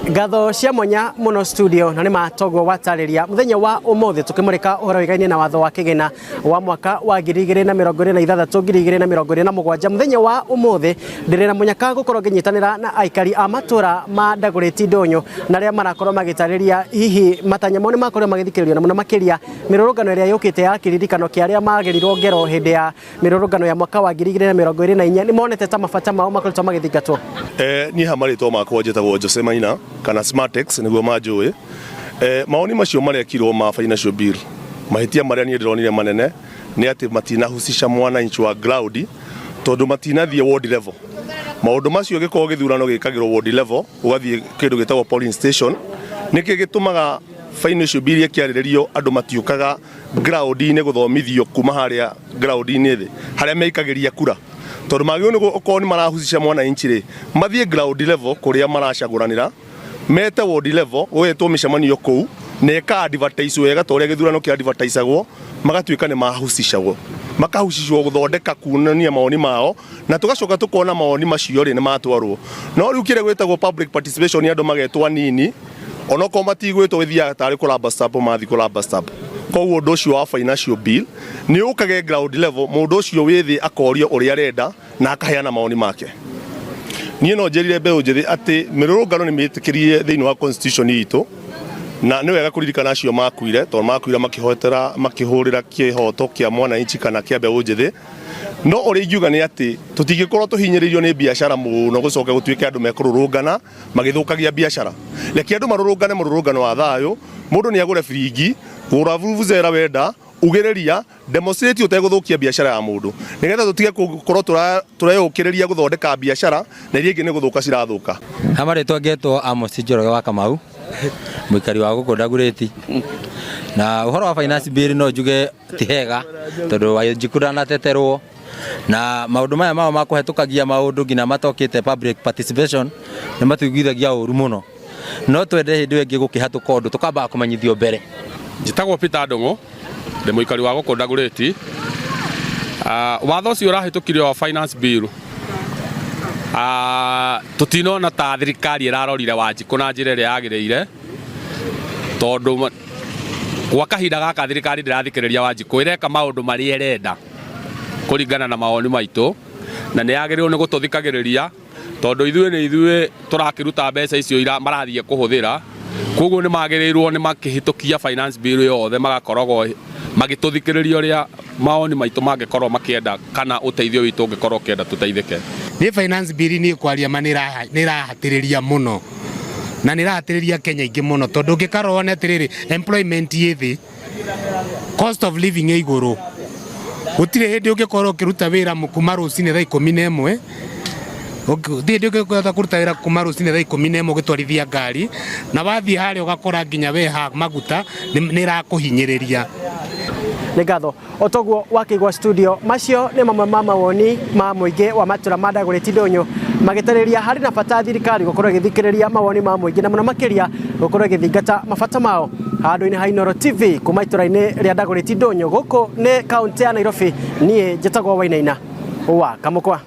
Ngatho cia mwanya muno studio na nĩ toguo watarĩria mũthenya wa ũmũthĩ tũkĩmũrĩka ũhoro wĩgainie na watho wa kĩgĩna wa mwaka wa 2026 2027. Mũthenya wa ũmũthĩ ndĩrĩ na mũnyaka gũkorwo ngĩnyitanĩra na aikari a matũra ma Ndagũrĩti Ndũnyũ na arĩa marakorwo magĩtarĩria hihi matanya mao nĩ makorwo magĩthikĩrĩrio na mũno makĩria mĩrũrũngano ĩrĩa yũkĩte ya kĩririkano kĩa arĩa magerirwo ngero hĩndĩ ya mĩrũrũngano ya mwaka wa 2024 nĩ monete ta mabata mao makoretwo magĩthingatwo. Niĩ ha marĩtwa makwa njĩtagwo Jose Maina kana Smartex nĩguo manjũĩ. Mawoni macio marekirwo ma financial bill, mahĩtia marĩa niĩ ndĩronire manene nĩ atĩ matinahusisha mwananchi wa ground tondũ matinathiĩ ward level. Maũndũ macio gĩkorwo gĩthurano gĩkagĩrwo ward level, ũgathiĩ kĩndũ gĩtagwo polling station, nĩkĩ gĩtũmaga financial bill ĩkĩarĩrĩrio andũ matiũkaga ground-inĩ gũthomithio kuma harĩa ground-inĩ thĩ harĩa meikagĩria kura, tondũ magĩrĩirwo nĩ okorwo nĩ marahusisha mwananchi rĩ, mathiĩ ground level kũrĩa maracagũranĩra, mete ward level, gũgetwo mĩcemanio kũu na ĩka advertise wega ta ũrĩa gĩthurano kĩa advertisagwo, magatuĩka nĩ mahusicagwo, makahusicwo gũthondeka kuonania mawoni mao, na tũgacoka tũkona mawoni macio rĩ nĩ matwarwo. No rĩu kĩrĩa gwĩtagwo public participation, andũ magetwo anini, onokorwo matigwĩtwo, gĩthiaga tarĩ kũramba stamp, mathiĩ kũramba stamp. Koguo ũndũ ũcio wa financial bill nĩ ũkage ground level, mũndũ ũcio wĩ thĩ akorio ũrĩa arenda na akaheana mawoni make. Niĩ no njĩrire mbeũ njĩthĩ atĩ mĩrũrũngano nĩ mĩtĩkĩrie thĩinĩ wa constitution itũ, na nĩ wega kũririkana acio makuire, tondũ makuire makĩhotera makĩhũrĩra kĩhoto kĩa mwananchi kana kĩa mbeũ njĩthĩ. No ũrĩa ingiuga nĩ atĩ tũtingĩkorwo tũhinyĩrĩirio nĩ biacara mũno gũcoke gũtuĩke andũ mekũrũrũngana magĩthũkagia biacara. Reke andũ marũrũngane mũrũrũngano wa thayũ, mũndũ nĩ agũre biringi, gũra vuvuzela wenda, ugĩrĩria, demonstrate ũtegũthũkia biacara ya mũndũ, nĩgetha tũtige gũkorwo tũreyũkĩrĩria gũthondeka biacara na iria ingĩ nĩ gũthũka cirathũka. Ha marĩtwa ngetwo Amos Njoroge wa Kamau, mũikari wa gũkũ Ndagurĩti. Na ũhoro wa finance bill no njuge ti hega tondũ Wanjikũ ndanateterwo, na maũndũ maya mao ma kũhetũkagia maũndũ nginya matokĩte public participation nĩ matuiguithagia ũru mũno. No twende hĩndĩ ĩyo ĩngĩ gũkĩhatũka ũndũ tũkambaga kũmenyithio mbere. Njĩtagwo Peter Ndũng'ũ, ndĩ mũikari wa gũkũ Ndagũrĩti. Watho ũcio ũrahĩtũkirio wa finance bill, tũtinona ta thirikari ĩrarorire Wanjikũ na njĩra ĩrĩa yagĩrĩire, tondũ gwa kahinda gaka thirikari ndĩrathikĩrĩria Wanjikũ, ĩreka maũndũ marĩa ĩrenda kũringana na mawoni maitũ, na nĩ yagĩrĩirwo nĩ gũtũthikagĩrĩria, tondũ ithuĩ nĩ ithuĩ tũrakĩruta mbeca icio marathiĩ kũhũthĩra. Koguo nĩ magĩrĩirwo nĩ makĩhĩtũkia finance bill yothe, magakoragwo magĩtũthikĩrĩria ũrĩa mawoni maitũ mangĩkorwo makĩenda kana ũteithio witũ ũngĩkorwo ũkĩenda tũteithĩke. Nĩ finance bill nĩ kwaria ma nĩ ĩrahatĩrĩria mũno, na nĩ ĩrahatĩrĩria Kenya aingĩ mũno, tondũ ũngĩkarora wone atĩrĩrĩ, employment ĩ thĩ, cost of living ĩ igũrũ. Gũtirĩ hĩndĩ ũngĩkorwo ũkĩruta wĩra kuma rũcinĩ thaa 11, gũtirĩ hĩndĩ ũngĩhota kũruta wĩra kuma rũcinĩ thaa 11 ũgĩtwarithia ngari, na wathiĩ harĩa ũgakora nginya we ha maguta nĩ ĩrakũhinyĩrĩria. Nĩ ngatho o toguo wakĩigua studio. Macio nĩ mamwe ma mawoni ma mũingĩ wa matũra ma Ndagũrĩti Ndũnyũ magĩtarĩria harĩ na bata thirikari gũkorwo ĩgĩthikĩrĩria mawoni ma mũingĩ na mũno makĩria gũkorwo ĩgĩthingata mabata mao. Handũ-inĩ ha Inooro TV kuma itũra-inĩ rĩa Ndagũrĩti Ndũnyũ gũkũ nĩ kaũntĩ ya Nairobi, niĩ njĩtagwo Wainaina wa Kamũkwa.